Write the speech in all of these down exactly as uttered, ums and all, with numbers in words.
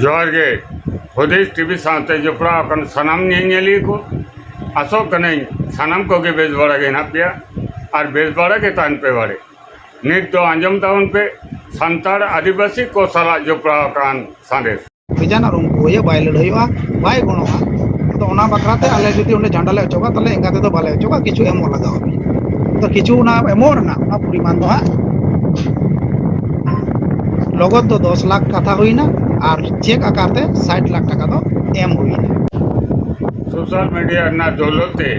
ᱡᱚᱦᱟᱨ ᱜᱮ᱾ ᱦᱩᱫᱤᱥ ᱴᱤᱵᱷᱤ ᱥᱟᱶᱛᱮ ᱡᱚᱯᱲᱟᱣ ᱟᱠᱟᱱ ᱥᱟᱱᱟᱢ ᱧᱮᱧᱮᱞᱤᱭᱟᱹ ᱠᱚ, ᱟᱥᱚᱜ ᱠᱟᱹᱱᱟᱹᱧ ᱥᱟᱱᱟᱢ ᱠᱚᱜᱮ ᱵᱮᱥ ᱵᱟᱲᱟ ᱜᱮ ᱦᱮᱱᱟᱜ ᱯᱮᱭᱟ ᱟᱨ ᱵᱮᱥ ᱵᱟᱲᱟ ᱜᱮ ᱛᱟᱦᱮᱱ ᱯᱮ ᱵᱟᱲᱮ᱾ ᱱᱤᱛ ᱫᱚ ᱟᱸᱡᱚᱢ ᱛᱟᱵᱚᱱ ᱯᱮ ᱥᱟᱱᱛᱟᱲ ᱟᱹᱫᱤᱵᱟᱹᱥᱤ ᱠᱚ ᱥᱟᱞᱟᱜ ᱡᱚᱯᱲᱟᱣ ᱟᱠᱟᱱ ᱥᱟᱸᱫᱮᱥ᱾ ᱵᱷᱮᱡᱟᱱ ᱟᱨ ᱩᱱᱠᱩ ᱤᱭᱟᱹ ᱵᱟᱭ ᱞᱟᱹᱲᱦᱟᱹᱭᱚᱜᱼᱟ, ᱵᱟᱭ ᱜᱚᱲᱚᱜᱼᱟ᱾ ᱟᱫᱚ ᱚᱱᱟ ᱵᱟᱠᱷᱨᱟ ᱛᱮ ᱟᱞᱮ ᱡᱩᱫᱤ ᱚᱸᱰᱮ ᱡᱷᱟᱱᱰᱟ ᱞᱮ ᱚᱪᱚᱜᱟ, ᱛᱟᱦᱞᱮ ᱮᱱᱠᱟ ᱛᱮᱫᱚ ᱵᱟᱞᱮ ᱚᱪᱚᱜᱟ, ᱠᱤᱪᱷᱩ ᱮᱢᱚᱜ ᱞᱟᱜᱟᱣ ᱟᱞᱮ᱾ ᱟᱫᱚ ᱠᱤᱪᱷᱩ ᱚᱱᱟ ᱮᱢᱚᱜ ᱨᱮᱱᱟᱜ ᱚᱱᱟ ᱯᱚᱨᱤᱢᱟᱱ ᱫᱚ ᱦᱟᱸᱜ ᱞᱚᱜᱚᱫ ᱫᱚ ᱫᱚᱥ ᱞᱟᱠᱷ ᱠᱟᱛᱷᱟ ᱦᱩᱭᱱᱟ, ᱟᱨ ᱪᱮᱠ ᱟᱠᱟᱨ ᱛᱮ ᱥᱟᱴ ᱞᱟᱠᱷ ᱴᱟᱠᱟ ᱫᱚ ᱮᱢ ᱦᱩᱭᱱᱟ᱾ ᱥᱳᱥᱟᱞ ᱢᱤᱰᱤᱭᱟ ᱨᱮᱱᱟᱜ ᱫᱚᱞᱚᱛ ᱛᱮ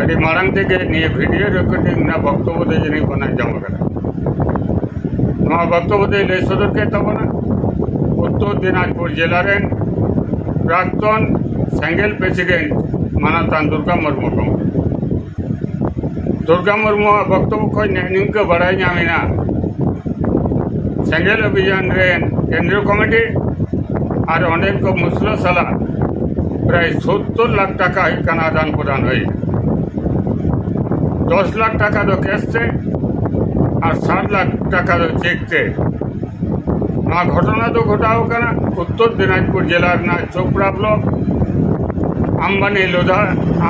ᱟᱹᱰᱤ ᱢᱟᱲᱟᱝ ᱛᱮᱜᱮ ᱱᱤᱭᱟᱹ ᱵᱷᱤᱰᱤᱭᱳ ᱨᱮᱠᱚᱨᱰᱤᱝ ᱨᱮᱱᱟᱜ ᱵᱚᱠᱛᱚᱵᱚ ᱫᱚ ᱡᱟᱹᱱᱤᱡ ᱵᱚᱱ ᱟᱸᱡᱚᱢ ᱟᱠᱟᱫᱟ᱾ ᱱᱚᱣᱟ ᱵᱚᱠᱛᱚᱵᱚ ᱫᱚᱭ ᱞᱟᱹᱭ ᱥᱚᱫᱚᱨ ᱠᱮᱫ ᱛᱟᱵᱚᱱᱟ ᱩᱛᱛᱚᱨ ᱫᱤᱱᱟᱡᱽᱯᱩᱨ ᱡᱮᱞᱟ ᱨᱮᱱ ᱯᱨᱟᱠᱛᱚᱱ ᱥᱮᱸᱜᱮᱞ ᱯᱨᱮᱥᱤᱰᱮᱱᱴ ᱢᱟᱱᱚᱛᱟᱱ ᱫᱩᱨᱜᱟ ᱢᱩᱨᱢᱩ ᱜᱚᱢᱠᱮ᱾ ᱫᱩᱨᱜᱟ ᱢᱩᱨᱢᱩᱣᱟᱜ ᱵᱚᱠᱛᱚᱵᱚ ᱠᱷᱚᱱ ᱱᱮᱜᱼᱮ ᱱᱤᱝᱠᱟᱹ ᱵᱟᱲᱟᱭ ᱧᱟᱢ ᱮᱱᱟ, ᱥᱮᱸᱜᱮᱞ ᱚᱵᱷᱤᱡᱟᱱ ᱨᱮᱱ ᱠᱮᱱᱫᱨᱤᱭᱚ ᱠᱚᱢᱤᱴᱤ ᱟᱨ ᱚᱸᱰᱮᱱ ᱠᱚ ᱢᱩᱥᱞᱟᱹ ᱥᱟᱞᱟᱜ ᱯᱨᱟᱭ ᱥᱳᱛᱛᱳᱨ ᱞᱟᱠᱷ ᱴᱟᱠᱟ ᱦᱩᱭᱩᱜ ᱠᱟᱱᱟ ᱟᱫᱟᱱ ᱯᱨᱚᱫᱟᱱ ᱦᱩᱭ᱾ ᱫᱚᱥ ᱞᱟᱠᱷ ᱴᱟᱠᱟ ᱫᱚ ᱠᱮᱥ ᱛᱮ ᱟᱨ ᱥᱟᱛ ᱞᱟᱠᱷ ᱴᱟᱠᱟ ᱫᱚ ᱪᱮᱠ ᱛᱮ᱾ ᱱᱚᱣᱟ ᱜᱷᱚᱴᱚᱱᱟ ᱫᱚ ᱜᱷᱚᱴᱟᱣ ᱠᱟᱱᱟ ᱩᱛᱛᱚᱨ ᱫᱤᱱᱟᱡᱽᱯᱩᱨ ᱡᱮᱞᱟ ᱨᱮᱱᱟᱜ ᱪᱳᱯᱲᱟ ᱵᱞᱚᱠ, ᱟᱢᱵᱟᱱᱤ ᱞᱳᱫᱷᱟ,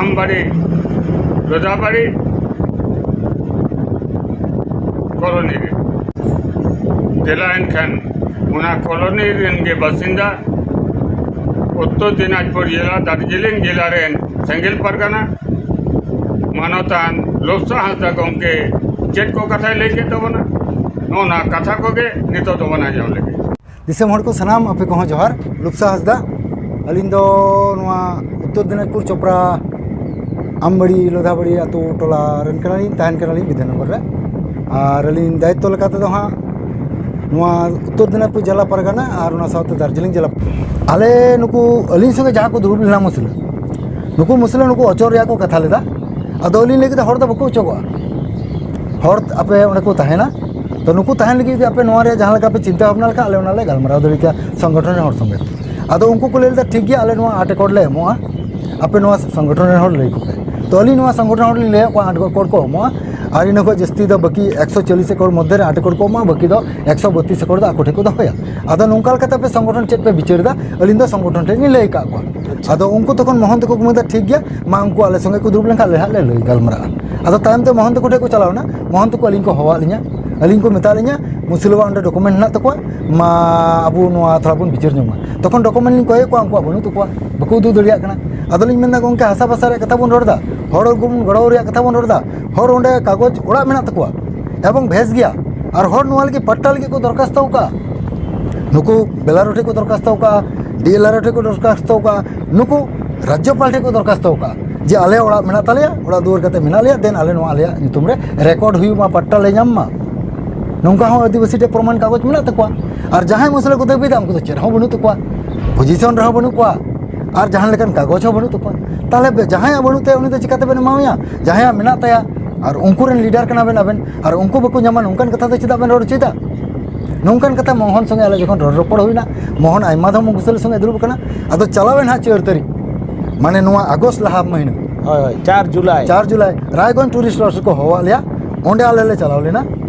ᱟᱢᱵᱟᱲᱤ ᱞᱳᱫᱷᱟᱵᱟᱲᱤ ᱠᱚᱞᱚᱱᱤ ᱨᱮ᱾ ᱫᱮᱞᱟ ᱮᱱᱠᱷᱟᱱ ᱚᱱᱟ ᱠᱚᱞᱚᱱᱤ ᱨᱮᱱ ᱜᱮ ᱵᱟᱥᱤᱱᱫᱟ, ᱩᱛᱛᱚᱨ ᱫᱤᱱᱟᱡᱽᱯᱩᱨ ᱡᱮᱞᱟ, ᱫᱟᱨᱡᱤᱞᱤᱝ ᱡᱮᱞᱟ ᱨᱮᱱ ᱥᱮᱸᱜᱮᱞ ᱯᱟᱨᱜᱟᱱᱟ ᱢᱟᱱᱚᱛᱟᱱ ᱞᱳᱵᱥᱟ ᱦᱟᱸᱥᱫᱟ ᱜᱚᱢᱠᱮ ᱪᱮᱫ ᱠᱚ ᱠᱟᱛᱷᱟᱭ ᱞᱟᱹᱭ ᱠᱮᱫ ᱛᱟᱵᱚᱱᱟ, ᱱᱚᱜᱼᱚ ᱱᱟ ᱠᱟᱛᱷᱟ ᱠᱚᱜᱮ ᱱᱤᱛᱚᱜ ᱫᱚᱵᱚᱱ ᱟᱸᱡᱚᱢ ᱞᱮᱜᱮ᱾ ᱫᱤᱥᱚᱢ ᱦᱚᱲ ᱠᱚ ᱥᱟᱱᱟᱢ, ᱟᱯᱮ ᱠᱚᱦᱚᱸ ᱡᱚᱦᱟᱨ᱾ ᱞᱩᱯᱥᱟ ᱦᱟᱸᱥᱫᱟ, ᱟᱹᱞᱤᱧ ᱫᱚ ᱱᱚᱣᱟ ᱩᱛᱛᱚᱨ ᱫᱤᱱᱟᱡᱽᱯᱩᱨ ᱪᱚᱯᱨᱟ ᱟᱢᱵᱟᱲᱤ ᱞᱳᱫᱷᱟᱵᱟᱲᱤ ᱟᱛᱳ ᱴᱚᱞᱟ ᱨᱮᱱ ᱠᱟᱱᱟᱞᱤᱧ, ᱛᱟᱦᱮᱱ ᱠᱟᱱᱟᱞᱤᱧ ᱵᱤᱫᱷᱟᱱᱱᱚᱜᱚᱨ ᱨᱮ᱾ ᱟᱨ ᱟᱹᱞᱤᱧ ᱫᱟᱭᱤᱛᱛᱚ ᱞᱮᱠᱟ ᱛᱮᱫᱚ ᱦᱟᱸᱜ ᱱᱚᱣᱟ ᱩᱛᱛᱚᱨ ᱫᱤᱱᱟᱡᱽᱯᱩᱨ ᱡᱮᱞᱟ ᱯᱟᱨᱜᱟᱱᱟ ᱟᱨ ᱚᱱᱟ ᱥᱟᱶᱛᱮ ᱫᱟᱨᱡᱤᱞᱤᱝ ᱡᱮᱞᱟ᱾ ᱟᱞᱮ ᱱᱩᱠᱩ, ᱟᱹᱞᱤᱧ ᱥᱚᱸᱜᱮ ᱡᱟᱦᱟᱸ ᱠᱚ ᱫᱩᱲᱩᱵ ᱞᱮᱱᱟ ᱢᱩᱥᱞᱟᱹ, ᱱᱩᱠᱩ ᱢᱩᱥᱞᱟᱹ ᱱᱩᱠᱩ ᱚᱪᱚᱜ ᱨᱮᱭᱟᱜ ᱠᱚ ᱠᱟᱛᱷᱟ ᱞᱮᱫᱟ᱾ ᱟᱫᱚ ᱟᱹᱞᱤᱧ ᱞᱟᱹᱭ ᱠᱮᱫᱟ, ᱦᱚᱲ ᱫᱚ ᱵᱟᱠᱚ ᱚᱪᱚᱜᱚᱜᱼᱟ, ᱦᱚᱲ ᱟᱯᱮ ᱚᱸᱰᱮ ᱠᱚ ᱛᱟᱦᱮᱱᱟ᱾ ᱛᱚ ᱱᱩᱠᱩ ᱛᱟᱦᱮᱱ ᱞᱟᱹᱜᱤᱫ ᱡᱩᱫᱤ ᱟᱯᱮ ᱱᱚᱣᱟ ᱨᱮᱭᱟᱜ ᱡᱟᱦᱟᱸ ᱞᱮᱠᱟ ᱯᱮ ᱪᱤᱱᱛᱟᱹ ᱵᱷᱟᱵᱽᱱᱟ ᱞᱮᱠᱷᱟᱱ, ᱟᱞᱮ ᱚᱱᱟ ᱞᱮ ᱜᱟᱞᱢᱟᱨᱟᱣ ᱫᱟᱲᱮ ᱠᱮᱭᱟ ᱥᱚᱝᱜᱚᱴᱷᱚᱱ ᱨᱮᱱ ᱦᱚᱲ ᱥᱚᱸᱜᱮ᱾ ᱟᱫᱚ ᱩᱱᱠᱩ ᱠᱚ ᱞᱟᱹᱭ ᱞᱮᱫᱟ, ᱴᱷᱤᱠ ᱜᱮᱭᱟ, ᱟᱞᱮ ᱱᱚᱣᱟ ᱟᱴ ᱮᱠᱚᱨ ᱞᱮ ᱮᱢᱚᱜᱼᱟ, ᱟᱯᱮ ᱱᱚᱣᱟ ᱥᱚᱝᱜᱚᱴᱷᱚᱱ ᱨᱮᱱ ᱦᱚᱲ ᱞᱟᱹᱭ ᱠᱚᱯᱮ᱾ ᱛᱚ ᱟᱹᱞᱤᱧ ᱱᱚᱣᱟ ᱥᱚᱝᱜᱚᱴᱷᱚᱱ ᱦᱚᱲ ᱞᱤᱧ ᱞᱟᱹᱭᱟᱫ ᱠᱚᱣᱟ, ᱟᱴ ᱮᱠᱚᱨ ᱠᱚ ᱮᱢᱚᱜᱼᱟ, ᱟᱨ ᱤᱱᱟᱹ ᱠᱷᱚᱱ ᱡᱟᱹᱥᱛᱤ ᱫᱚ ᱵᱟᱹᱠᱤ ᱮᱠᱥᱚ ᱪᱚᱞᱞᱤᱥ ᱮᱠᱚᱨ ᱢᱚᱫᱽᱫᱷᱮ ᱨᱮ ᱟᱴ ᱮᱠᱚᱨ ᱠᱚ ᱮᱢᱟ, ᱵᱟᱹᱠᱤ ᱫᱚ ᱮᱠᱥᱚ ᱵᱚᱛᱤᱥ ᱮᱠᱚᱨ ᱫᱚ ᱟᱠᱚ ᱴᱷᱮᱱ ᱠᱚ ᱫᱚᱦᱚᱭᱟ᱾ ᱟᱫᱚ ᱱᱚᱝᱠᱟ ᱞᱮᱠᱟᱛᱮ ᱟᱯᱮ ᱥᱚᱝᱜᱚᱴᱷᱚᱱ ᱪᱮᱫ ᱯᱮ ᱵᱤᱪᱟᱹᱨ ᱮᱫᱟ? ᱟᱹᱞᱤᱧ ᱫᱚ ᱥᱚᱝᱜᱚᱴᱷᱚᱱ ᱴᱷᱮᱱ ᱞᱤᱧ ᱞᱟᱹᱭ ᱟᱠᱟᱫ ᱠᱚᱣᱟ᱾ ᱟᱫᱚ ᱩᱱᱠᱩ ᱛᱚᱠᱷᱚᱱ ᱢᱚᱦᱚᱱ ᱛᱮᱠᱚ ᱠᱚ ᱢᱮᱱᱫᱟ, "ᱴᱷᱤᱠ ᱜᱮᱭᱟ, ᱢᱟ ᱩᱱᱠᱩ ᱟᱞᱮ ᱥᱚᱸᱜᱮ ᱠᱚ ᱫᱩᱲᱩᱵ ᱞᱮᱱᱠᱷᱟᱱ ᱟᱞᱮ ᱦᱟᱸᱜ ᱞᱮ ᱞᱟᱹᱭ ᱜᱟᱞᱢᱟᱨᱟᱜᱼᱟ᱾" ᱟᱫᱚ ᱛᱟᱭᱚᱢ ᱛᱮ ᱢᱚᱦᱚᱱ ᱛᱟᱠᱚ ᱴᱷᱮᱱ ᱠᱚ ᱪᱟᱞᱟᱣ ᱮᱱᱟ᱾ ᱢᱚᱦᱚᱱ ᱛᱟᱠᱚ ᱟᱹᱞᱤᱧ ᱠᱚ ᱦᱚᱦᱚᱣᱟᱫ ᱞᱤᱧᱟ, ᱟᱹᱞᱤᱧ ᱠᱚ ᱢᱮᱛᱟᱜ ᱞᱤᱧᱟ, "ᱢᱩᱥᱞᱟᱹᱣᱟᱜ ᱚᱸᱰᱮ ᱰᱚᱠᱩᱢᱮᱱᱴ ᱦᱮᱱᱟᱜ ᱛᱟᱠᱚᱣᱟ, ᱢᱟ ᱟᱵᱚ ᱱᱚᱣᱟ ᱛᱷᱚᱲᱟ ᱵᱚᱱ ᱵᱤᱪᱟᱹᱨ ᱧᱚᱜ ᱢᱟ᱾" ᱛᱚᱠᱷᱚᱱ ᱰᱚᱠᱩᱢᱮᱱᱴ ᱞᱤᱧ ᱠᱚᱭᱮᱫ ᱠᱚᱣᱟ, ᱩᱱᱠᱩᱣᱟᱜ ᱵᱟᱹᱱᱩᱜ ᱛᱟᱠᱚᱣᱟ, ᱵᱟᱠᱚ ᱩᱫᱩᱜ ᱫᱟᱲᱮᱭᱟᱜ ᱠᱟᱱᱟ᱾ ᱟᱫᱚᱞᱤᱧ ᱢᱮᱱᱫᱟ, "ᱜᱚᱢᱠᱮ, ᱦᱟᱥᱟ ᱵᱷᱟᱥᱟ ᱨᱮᱭᱟᱜ ᱠᱟᱛᱷᱟ ᱵᱚᱱ ᱨᱚᱲ ᱮᱫᱟ, ᱦᱚᱲ ᱵᱚᱱ ᱜᱚᱲᱚ ᱨᱮᱭᱟᱜ ᱠᱟᱛᱷᱟ ᱵᱚᱱ ᱨᱚᱲ ᱮᱫᱟ, ᱦᱚᱲ ᱚᱸᱰᱮ ᱠᱟᱜᱚᱡᱽ ᱚᱲᱟᱜ ᱢᱮᱱᱟᱜ ᱛᱟᱠᱚᱣᱟ ᱮᱵᱚᱝ ᱵᱷᱮᱥ ᱜᱮᱭᱟ, ᱟᱨ ᱦᱚᱲ ᱱᱚᱣᱟ ᱞᱟᱹᱜᱤᱫ ᱯᱟᱴᱴᱟ ᱞᱟᱹᱜᱤᱫ ᱠᱚ ᱫᱚᱨᱠᱷᱟᱥᱛᱚ ᱟᱠᱟᱫᱼᱟ, ᱱᱩᱠᱩ ᱵᱮᱞᱟᱨᱳ ᱴᱷᱮᱱ ᱠᱚ ᱫᱚᱨᱠᱷᱟᱥᱛᱚ ᱟᱠᱟᱫᱼᱟ, ᱰᱤ ᱮᱞ ᱟᱨ ᱳ ᱴᱷᱮᱱ ᱠᱚ ᱫᱚᱨᱠᱷᱟᱥᱛᱚ ᱟᱠᱟᱫᱼᱟ, ᱱᱩᱠᱩ ᱨᱟᱡᱽᱡᱚᱯᱟᱞ ᱴᱷᱮᱱ ᱠᱚ ᱫᱚᱨᱠᱷᱟᱥᱛᱚ ᱟᱠᱟᱫᱼᱟ ᱡᱮ ᱟᱞᱮ ᱚᱲᱟᱜ ᱢᱮᱱᱟᱜ ᱛᱟᱞᱮᱭᱟ, ᱚᱲᱟᱜ ᱫᱩᱣᱟᱹᱨ ᱠᱟᱛᱮ ᱢᱮᱱᱟᱜ ᱞᱮᱭᱟ, ᱫᱮᱱ ᱟᱞᱮ ᱱᱚᱣᱟ ᱟᱞᱮᱭᱟᱜ ᱧᱩᱛᱩᱢ ᱨᱮ ᱨᱮᱠᱚᱨᱰ ᱦᱩᱭᱩᱜ ᱢᱟ, ᱯᱟᱴᱴᱟ ᱞᱮ ᱧᱟᱢ ᱢᱟ᱾" ᱱᱚᱝᱠᱟ ᱦᱚᱸ ᱟᱹᱫᱤᱵᱟᱹᱥᱤ ᱴᱷᱮᱱ ᱯᱨᱚᱢᱟᱱ ᱠᱟᱜᱚᱡᱽ ᱢᱮᱱᱟᱜ ᱛᱟᱠᱚᱣᱟ᱾ ᱟᱨ ᱡᱟᱦᱟᱸᱭ ᱢᱩᱥᱞᱟᱹ ᱠᱚ ᱫᱟᱹᱵᱤᱭᱮᱫᱟ, ᱩᱱᱠᱩ ᱫᱚ ᱪᱮᱫ ᱦᱚᱸ ᱵᱟᱹᱱᱩᱜ ᱛᱟᱠᱚᱣᱟ, ᱯᱚᱡᱤᱥᱚᱱ ᱨᱮᱦᱚᱸ ᱵᱟᱹᱱᱩᱜ ᱠᱚᱣᱟ, ᱟᱨ ᱡᱟᱦᱟᱸ ᱞᱮᱠᱟᱱ ᱠᱟᱜᱚᱡᱽ ᱦᱚᱸ ᱵᱟᱹᱱᱩᱜ ᱛᱟᱠᱚᱣᱟ᱾ ᱛᱟᱦᱚᱞᱮ ᱵᱮ-, ᱡᱟᱦᱟᱸᱭᱟᱜ ᱵᱟᱹᱱᱩᱜ ᱛᱟᱭᱟ, ᱩᱱᱤ ᱫᱚ ᱪᱤᱠᱟᱹ ᱛᱮᱵᱮᱱ ᱮᱢᱟᱣᱟᱭᱟ? ᱡᱟᱦᱟᱸᱭᱟᱜ ᱢᱮᱱᱟᱜ ᱛᱟᱭᱟ, ᱟᱨ ᱩᱱᱠᱩ ᱨᱮᱱ ᱞᱤᱰᱟᱨ ᱠᱟᱱᱟ ᱵᱮᱱ ᱟᱵᱮᱱ, ᱟᱨ ᱩᱱᱠᱩ ᱵᱟᱠᱚ ᱧᱟᱢᱟ, ᱱᱚᱝᱠᱟᱱ ᱠᱟᱛᱷᱟ ᱫᱚ ᱪᱮᱫᱟᱜ ᱵᱮᱱ ᱨᱚᱲ ᱦᱚᱪᱚᱭᱮᱫᱟ? ᱱᱚᱝᱠᱟᱱ ᱠᱟᱛᱷᱟ ᱢᱳᱦᱚᱱ ᱥᱚᱸᱜᱮ ᱟᱞᱮ ᱡᱚᱠᱷᱚᱱ ᱨᱚᱲ ᱨᱚᱯᱚᱲ ᱦᱩᱭᱱᱟ, ᱢᱳᱦᱚᱱ ᱟᱭᱢᱟ ᱫᱷᱟᱣ ᱢᱩᱥᱞᱟᱹ ᱥᱚᱸᱜᱮ ᱫᱩᱲᱩᱵ ᱟᱠᱟᱱᱟ᱾ ᱟᱫᱚ ᱪᱟᱞᱟᱣᱮᱱ ᱦᱟᱸᱜ ᱪᱟᱨ ᱛᱟᱹᱨᱤᱠᱷ, ᱢᱟᱱᱮ ᱱᱚᱣᱟ ᱟᱜᱚᱥᱴ ᱞᱟᱦᱟ ᱢᱟᱹᱦᱤᱱᱟᱹ, ᱦᱳᱭ, ᱦᱳᱭ, ᱪᱟᱨ ᱡᱩᱞᱟᱭ᱾ ᱪᱟᱨ ᱡᱩᱞᱟᱭ ᱨᱟᱭᱜᱚᱸᱡᱽ ᱴᱩᱨᱤᱥᱴ ᱞᱚᱡᱽ ᱨᱮᱠᱚ ᱦᱚᱦᱚᱣᱟᱫ ᱞᱮᱭᱟ᱾ ᱚᱸᱰᱮ ᱟᱞᱮ ᱞᱮ ᱪᱟᱞᱟᱣ ᱞᱮᱱᱟ᱾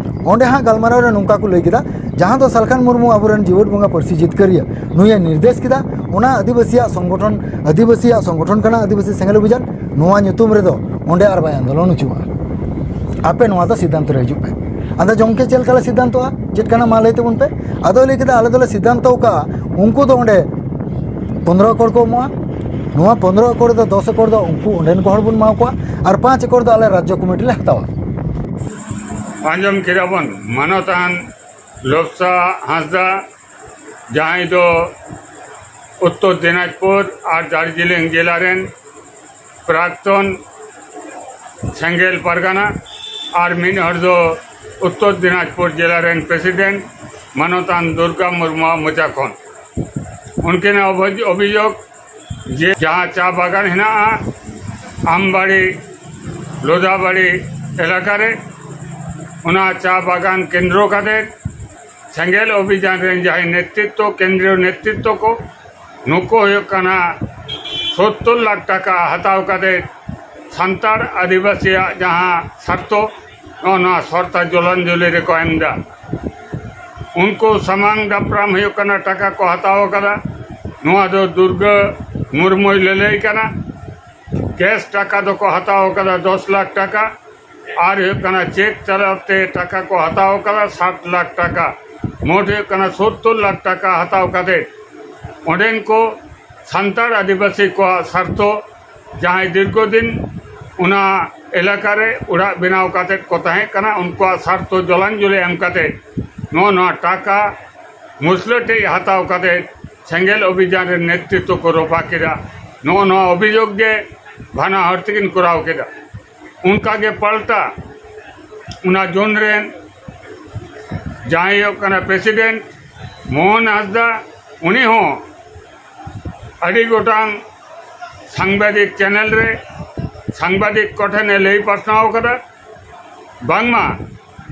ᱚᱸᱰᱮ ᱦᱟᱸᱜ ᱜᱟᱞᱢᱟᱨᱟᱣ ᱨᱮ ᱱᱚᱝᱠᱟ ᱠᱚ ᱞᱟᱹᱭ ᱠᱮᱫᱟ, ᱡᱟᱦᱟᱸ ᱫᱚ ᱥᱟᱞᱠᱷᱟᱱ ᱢᱩᱨᱢᱩ ᱟᱵᱚᱨᱮᱱ ᱡᱤᱣᱮᱫ ᱵᱚᱸᱜᱟ ᱯᱟᱹᱨᱥᱤ ᱡᱤᱛᱠᱟᱹᱨᱤᱭᱟᱹ ᱱᱩᱭᱮ ᱱᱤᱨᱫᱮᱥ ᱠᱮᱫᱟ, ᱚᱱᱟ ᱟᱹᱫᱤᱵᱟᱹᱥᱤᱭᱟᱜ ᱥᱚᱝᱜᱚᱴᱷᱚᱱ, ᱟᱹᱫᱤᱵᱟᱹᱥᱤᱭᱟᱜ ᱥᱚᱝᱜᱚᱴᱷᱚᱱ ᱠᱟᱱᱟ ᱟᱹᱫᱤᱵᱟᱹᱥᱤ ᱥᱮᱸᱜᱮᱞ ᱚᱵᱷᱤᱡᱟᱱ, ᱱᱚᱣᱟ ᱧᱩᱛᱩᱢ ᱨᱮᱫᱚ ᱚᱸᱰᱮ ᱟᱨ ᱵᱟᱭ ᱟᱱᱫᱳᱞᱚᱱ ᱦᱚᱪᱚᱣᱟᱜᱼᱟ᱾ ᱟᱯᱮ ᱱᱚᱣᱟ ᱫᱚ ᱥᱤᱫᱽᱫᱷᱟᱱᱛᱚ ᱨᱮ ᱦᱤᱡᱩᱜ ᱯᱮ᱾ ᱟᱫᱚ ᱜᱚᱢᱠᱮ, ᱪᱮᱫ ᱞᱮᱠᱟ ᱞᱮ ᱥᱤᱫᱽᱫᱷᱟᱱᱛᱚᱜᱼᱟ? ᱪᱮᱫ ᱠᱟᱱᱟ, ᱢᱟ ᱞᱟᱹᱭ ᱛᱟᱵᱚᱱ ᱯᱮ᱾ ᱟᱫᱚᱭ ᱞᱟᱹᱭ ᱠᱮᱫᱟ, ᱟᱞᱮ ᱫᱚᱞᱮ ᱥᱤᱫᱽᱫᱷᱟᱱᱛᱚ ᱟᱠᱟᱫᱼᱟ, ᱩᱱᱠᱩ ᱫᱚ ᱚᱸᱰᱮ ᱯᱚᱱᱫᱽᱨᱚ ᱮᱠᱚᱨ ᱠᱚ ᱮᱢᱚᱜᱼᱟ, ᱱᱚᱣᱟ ᱯᱚᱱᱫᱽᱨᱚ ᱮᱠᱚᱨ ᱫᱚ ᱫᱚᱥ ᱮᱠᱚᱨ ᱫᱚ ᱩᱱᱠᱩ ᱚᱸᱰᱮᱱ ᱠᱚ ᱦᱚᱲ ᱵᱚᱱ ᱮᱢᱟ ᱠᱚᱣᱟ, ᱟᱨ ᱯᱟᱸᱪ ᱮᱠᱚᱨ ᱫᱚ ᱟᱞᱮ ᱨᱟᱡᱽᱡᱚ ᱠᱚᱢᱤᱴᱤ ᱞᱮ ᱦᱟᱛᱟᱣᱟ᱾ ᱟᱸᱡᱚᱢ ᱠᱮᱫᱟ ᱵᱚᱱ, ᱢᱟᱱᱚᱛᱟᱱ ᱞᱚᱵᱥᱟ ᱦᱟᱸᱥᱫᱟ, ᱡᱟᱦᱟᱸᱭ ᱫᱚ ᱩᱛᱛᱚᱨ ᱫᱤᱱᱟᱡᱽᱯᱩᱨ ᱟᱨ ᱫᱟᱨᱡᱤᱞᱤᱝ ᱡᱮᱞᱟ ᱨᱮᱱ ᱯᱨᱟᱠᱛᱚᱱ ᱥᱮᱸᱜᱮᱞ ᱯᱟᱨᱜᱟᱱᱟ ᱟᱨ ᱢᱤᱫ ᱦᱚᱲ ᱫᱚ ᱩᱛᱛᱚᱨ ᱫᱤᱱᱟᱡᱽᱯᱩᱨ ᱡᱮᱞᱟ ᱨᱮᱱ ᱯᱨᱮᱥᱤᱰᱮᱱᱴ ᱢᱟᱱᱚᱛᱟᱱ ᱫᱩᱨᱜᱟ ᱢᱩᱨᱢᱩᱣᱟᱜ ᱢᱚᱪᱟ ᱠᱷᱚᱱ᱾ ᱩᱱᱠᱤᱱᱟᱜ ᱚᱵᱷᱤ-, ᱚᱵᱷᱤᱡᱳᱜᱽ ᱡᱮ ᱡᱟᱦᱟᱸ ᱪᱟ ᱵᱟᱜᱟᱱ ᱦᱮᱱᱟᱜᱼᱟ ᱟᱢᱵᱟᱲᱤ, ᱞᱳᱫᱟᱵᱟᱲᱤ ᱮᱞᱟᱠᱟ ᱨᱮ, ᱚᱱᱟ ᱪᱟ ᱵᱟᱜᱟᱱ ᱠᱮᱱᱫᱨᱚ ᱠᱟᱛᱮ ᱥᱮᱸᱜᱮᱞ ᱚᱵᱷᱤᱡᱟᱱ ᱨᱮᱱ ᱡᱟᱦᱟᱸᱭ ᱱᱮᱛᱨᱤᱛᱛᱚ, ᱠᱮᱱᱫᱨᱤᱭᱚ ᱱᱮᱛᱨᱤᱛᱛᱚ ᱠᱚ, ᱱᱩᱠᱩ ᱦᱩᱭᱩᱜ ᱠᱟᱱᱟ ᱥᱳᱛᱛᱳᱨ ᱞᱟᱠᱷ ᱴᱟᱠᱟ ᱦᱟᱛᱟᱣ ᱠᱟᱛᱮ ᱥᱟᱱᱛᱟᱲ ᱟᱹᱫᱤᱵᱟᱹᱥᱤᱭᱟᱜ ᱡᱟᱦᱟᱸ ᱥᱟᱨᱛᱷᱚ, ᱱᱚᱜᱼᱚ ᱱᱚᱣᱟ ᱥᱚᱨᱛᱟ ᱡᱚᱞᱟᱧᱡᱚᱞᱤ ᱨᱮᱠᱚ ᱮᱢ ᱮᱫᱟ᱾ ᱩᱱᱠᱩ ᱥᱟᱢᱟᱝ ᱫᱟᱯᱨᱟᱢ ᱦᱩᱭᱩᱜ ᱠᱟᱱᱟ, ᱴᱟᱠᱟ ᱠᱚ ᱦᱟᱛᱟᱣ ᱟᱠᱟᱫᱟ᱾ ᱱᱚᱣᱟ ᱫᱚ ᱫᱩᱨᱜᱟᱹ ᱢᱩᱨᱢᱩᱭ ᱞᱟᱹᱞᱟᱹᱭ ᱠᱟᱱᱟ᱾ ᱠᱮᱥ ᱴᱟᱠᱟ ᱫᱚᱠᱚ ᱦᱟᱛᱟᱣ ᱟᱠᱟᱫᱟ ᱫᱚᱥ ᱞᱟᱠᱷ ᱴᱟᱠᱟ, ᱟᱨ ᱦᱩᱭᱩᱜ ᱠᱟᱱᱟ ᱪᱮᱠ ᱛᱟᱞᱟᱛᱮ ᱴᱟᱠᱟ ᱠᱚ ᱦᱟᱛᱟᱣ ᱟᱠᱟᱫᱟ ᱥᱟᱛ ᱞᱟᱠᱷ ᱴᱟᱠᱟ, ᱢᱳᱴ ᱦᱩᱭᱩᱜ ᱠᱟᱱᱟ ᱥᱳᱛᱛᱳᱨ ᱞᱟᱠᱷ ᱴᱟᱠᱟ ᱦᱟᱛᱟᱣ ᱠᱟᱛᱮ ᱚᱸᱰᱮᱱ ᱠᱚ ᱥᱟᱱᱛᱟᱲ ᱟᱹᱫᱤᱵᱟᱹᱥᱤ ᱠᱚᱣᱟᱜ ᱥᱟᱨᱛᱷᱚ, ᱡᱟᱦᱟᱸᱭ ᱫᱤᱨᱜᱷᱚ ᱫᱤᱱ ᱚᱱᱟ ᱮᱞᱟᱠᱟ ᱨᱮ ᱚᱲᱟᱜ ᱵᱮᱱᱟᱣ ᱠᱟᱛᱮ ᱠᱚ ᱛᱟᱦᱮᱸ ᱠᱟᱱᱟ, ᱩᱱᱠᱩᱣᱟᱜ ᱥᱟᱨᱛᱷᱚ ᱡᱚᱞᱟᱧᱡᱚᱞᱤ ᱮᱢ ᱠᱟᱛᱮ ᱱᱚᱜᱼᱚ ᱱᱚᱣᱟ ᱴᱟᱠᱟ ᱢᱩᱥᱞᱟᱹ ᱴᱷᱮᱡ ᱦᱟᱛᱟᱣ ᱠᱟᱛᱮ ᱥᱮᱸᱜᱮᱞ ᱚᱵᱷᱤᱡᱟᱱ ᱨᱮ ᱱᱮᱛᱨᱤᱛᱵ ᱠᱚ ᱨᱚᱯᱷᱟ ᱠᱮᱫᱟ᱾ ᱱᱚᱜᱼᱚ ᱱᱚᱣᱟ ᱚᱵᱷᱤᱡᱳᱜᱽ ᱜᱮ ᱵᱟᱱᱟ ᱦᱚᱲ ᱛᱮᱠᱤᱱ ᱠᱚᱨᱟᱣ ᱠᱮᱫᱟ᱾ ᱚᱱᱠᱟ ᱜᱮ ᱯᱟᱞᱴᱟ ᱚᱱᱟ ᱡᱳᱱ ᱨᱮᱱ ᱡᱟᱦᱟᱸᱭ ᱦᱩᱭᱩᱜ ᱠᱟᱱᱟ ᱯᱨᱮᱥᱤᱰᱮᱱᱴ ᱢᱳᱦᱚᱱ ᱦᱟᱸᱥᱫᱟ, ᱩᱱᱤ ᱦᱚᱸ ᱟᱹᱰᱤ ᱜᱚᱴᱟᱝ ᱥᱟᱝᱵᱟᱫᱤᱠ ᱪᱮᱱᱮᱞ ᱨᱮ ᱥᱟᱝᱵᱟᱫᱤᱠ ᱠᱚᱴᱷᱮᱱ ᱮ ᱞᱟᱹᱭ ᱯᱟᱥᱱᱟᱣ ᱠᱟᱫᱟ, ᱵᱟᱝᱢᱟ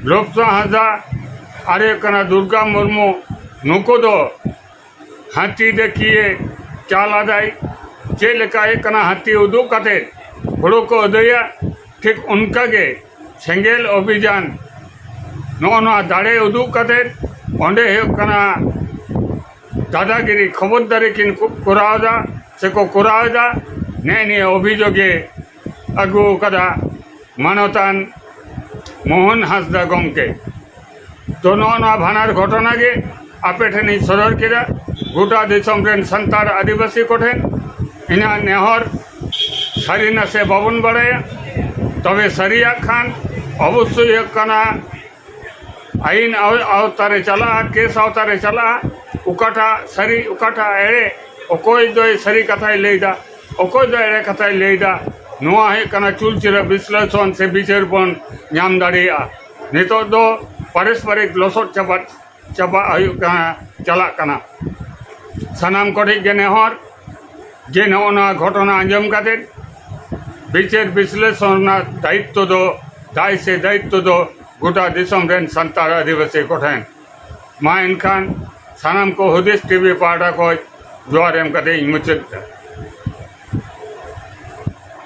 ᱞᱳᱵᱥᱟ ᱦᱟᱸᱥᱫᱟ ᱟᱨ ᱦᱩᱭᱩᱜ ᱠᱟᱱᱟ ᱫᱩᱨᱜᱟ ᱢᱩᱨᱢᱩ, ᱱᱩᱠᱩ ᱫᱚ ᱦᱟᱹᱛᱤ ᱰᱟᱹᱠᱤᱭᱟᱹ ᱪᱟᱞ ᱟᱫᱟᱭ, ᱪᱮᱫ ᱞᱮᱠᱟ ᱦᱩᱭᱩᱜ ᱠᱟᱱᱟ ᱦᱟᱹᱛᱤ ᱩᱫᱩᱜ ᱠᱟᱛᱮ ᱦᱩᱲᱩ ᱠᱚ ᱟᱹᱫᱟᱹᱭᱟ, ᱴᱷᱤᱠ ᱚᱱᱠᱟ ᱜᱮ ᱥᱮᱸᱜᱮᱞ ᱚᱵᱷᱤᱡᱟᱱ ᱱᱚᱜᱼᱚ ᱱᱚᱣᱟ ᱫᱟᱲᱮ ᱩᱫᱩᱜ ᱠᱟᱛᱮ ᱚᱸᱰᱮ ᱦᱩᱭᱩᱜ ᱠᱟᱱᱟ ᱫᱟᱫᱟᱜᱤᱨᱤ ᱠᱷᱚᱵᱚᱨᱫᱟᱨᱤ ᱠᱤᱱ ᱠᱚ-, ᱠᱚᱨᱟᱣ ᱮᱫᱟ ᱥᱮᱠᱚ ᱠᱚᱨᱟᱣ ᱮᱫᱟ᱾ ᱱᱮᱜᱼᱮ ᱱᱤᱭᱟᱹ ᱚᱵᱷᱤᱡᱳᱜᱮ ᱟᱹᱜᱩ ᱟᱠᱟᱫᱟ ᱢᱟᱱᱚᱛᱟᱱ ᱢᱳᱦᱚᱱ ᱦᱟᱸᱥᱫᱟ ᱜᱚᱢᱠᱮ᱾ ᱛᱚ ᱱᱚᱜᱼᱚ ᱱᱚᱣᱟ ᱵᱟᱱᱟᱨ ᱜᱷᱚᱴᱚᱱᱟ ᱜᱮ ᱟᱯᱮ ᱴᱷᱮᱱᱤᱧ ᱥᱚᱫᱚᱨ ᱠᱮᱫᱟ᱾ ᱜᱚᱴᱟ ᱫᱤᱥᱚᱢ ᱨᱮᱱ ᱥᱟᱱᱛᱟᱲ ᱟᱹᱫᱤᱵᱟᱹᱥᱤ ᱠᱚᱴᱷᱮᱱ ᱤᱧᱟᱹᱜ ᱱᱮᱦᱚᱨ, ᱥᱟᱹᱨᱤ ᱱᱟᱥᱮ ᱵᱟᱵᱚᱱ ᱵᱟᱲᱟᱭᱟ, ᱛᱚᱵᱮ ᱥᱟᱹᱨᱤᱭᱟᱜ ᱠᱷᱟᱱ ᱚᱵᱚᱥᱥᱳᱭ ᱦᱩᱭᱩᱜ ᱠᱟᱱᱟ ᱟᱹᱭᱤᱱ ᱟᱣ-, ᱟᱣᱛᱟ ᱨᱮ ᱪᱟᱞᱟᱜᱼᱟ, ᱠᱮᱥ ᱟᱣᱛᱟ ᱨᱮ ᱪᱟᱞᱟᱜᱼᱟ᱾ ᱚᱠᱟᱴᱟᱜ ᱥᱟᱹᱨᱤ, ᱚᱠᱟᱴᱟᱜ ᱮᱲᱮ, ᱚᱠᱚᱭ ᱫᱚᱭ ᱥᱟᱹᱨᱤ ᱠᱟᱛᱷᱟᱭ ᱞᱟᱹᱭᱫᱟ, ᱚᱠᱚᱭ ᱫᱚ ᱮᱲᱮ ᱠᱟᱛᱷᱟᱭ ᱞᱟᱹᱭᱫᱟ, ᱱᱚᱣᱟ ᱦᱩᱭᱩᱜ ᱠᱟᱱᱟ ᱪᱩᱞᱪᱤᱨᱟ ᱵᱤᱥᱞᱮᱥᱚᱱ ᱥᱮ ᱵᱤᱪᱟᱹᱨ ᱵᱚᱱ ᱧᱟᱢ ᱫᱟᱲᱮᱭᱟᱜᱼᱟ᱾ ᱱᱤᱛᱚᱜ ᱫᱚ ᱯᱟᱨᱚᱥᱯᱚᱨᱤᱠ ᱞᱚᱥᱚᱫ ᱪᱟᱵᱟ, ᱪᱟᱵᱟ ᱦᱩᱭᱩᱜ ᱠᱟᱱᱟ, ᱪᱟᱞᱟᱜ ᱠᱟᱱᱟ᱾ ᱥᱟᱱᱟᱢ ᱠᱚᱴᱷᱮᱱ ᱜᱮ ᱱᱮᱦᱚᱨ ᱡᱮ ᱱᱚᱜᱼᱚ ᱱᱚᱣᱟ ᱜᱷᱚᱴᱚᱱᱟ ᱟᱸᱡᱚᱢ ᱠᱟᱛᱮ ᱵᱤᱪᱟᱹᱨ ᱵᱤᱥᱞᱮᱥᱚᱱ ᱨᱮᱱᱟᱜ ᱫᱟᱭᱤᱛᱛᱚ ᱫᱚ, ᱫᱟᱭ ᱥᱮ ᱫᱟᱭᱤᱛᱛᱚ ᱫᱚ ᱜᱚᱴᱟ ᱫᱤᱥᱚᱢ ᱨᱮᱱ ᱥᱟᱱᱛᱟᱲ ᱟᱹᱫᱤᱵᱟᱹᱥᱤ ᱠᱚᱴᱷᱮᱱ᱾ ᱢᱟ ᱮᱱᱠᱷᱟᱱ ᱥᱟᱱᱟᱢ ᱠᱚ ᱦᱩᱫᱤᱥ ᱴᱤᱵᱷᱤ ᱯᱟᱦᱴᱟ ᱠᱷᱚᱱ ᱡᱚᱦᱟᱨ ᱮᱢ ᱠᱟᱛᱮ ᱤᱧ ᱢᱩᱪᱟᱹᱫ ᱮᱫᱟ᱾